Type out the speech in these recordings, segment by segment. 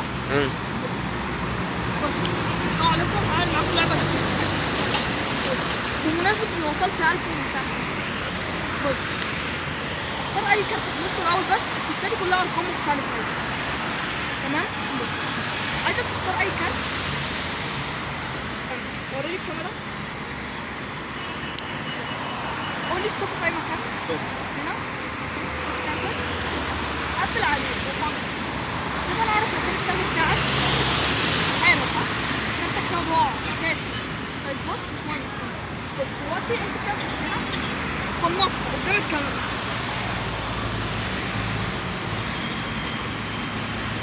ده. بص بص، السلام عليكم، هعمل معاكم لعبه لطيفة. بص، بمناسبة اني وصلت 1000 مشاهده، بص اختار اي كارت في النص الاول، بس الكوتشيه دي كلها ارقام مختلفة اهي. تمام؟ بص، عايزك تختار اي كارت. وريني الكاميرا، قول لي stop في اي مكان. stop. هنا stop. كارتك قفل عليه وخلاص كده. انا اعرف مكان الكارت بتاعك. حلو صح؟ كارتك كده ضاع اساسي. طيب بص، مش مهم مش مهم. بص دلوقتي امسك كارتك هنا، فنطها قدام الكاميرا.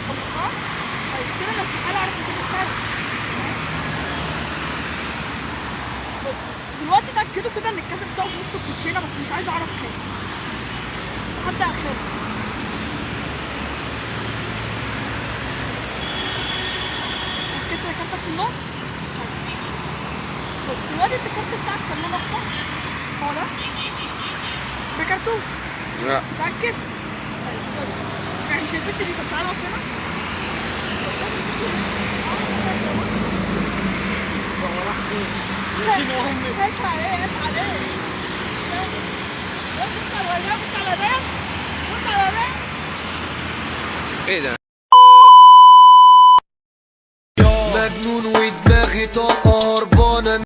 فنطها. طيب كده انا استحالة اعرف مكان الكارت. بص دلوقتي اتاكدوا كده ان الكارت بتاعه في نص الكوتشينه، بس مش عايزه اعرف حاجة لحد اخره. اتاكدت ان كارتك في النص. بص دلوقتي انت الكارت بتاعك كان لونه احمر، هو ده ده كارتون. لا. اتاكد. طيب بص، يعني مش البت دي. طب تعالى اقف هنا. هات عليه، هات عليه. بص على ده، بص على ده، بص على ده. ايه ده؟ مجنون ودماغي طاقة هربانة.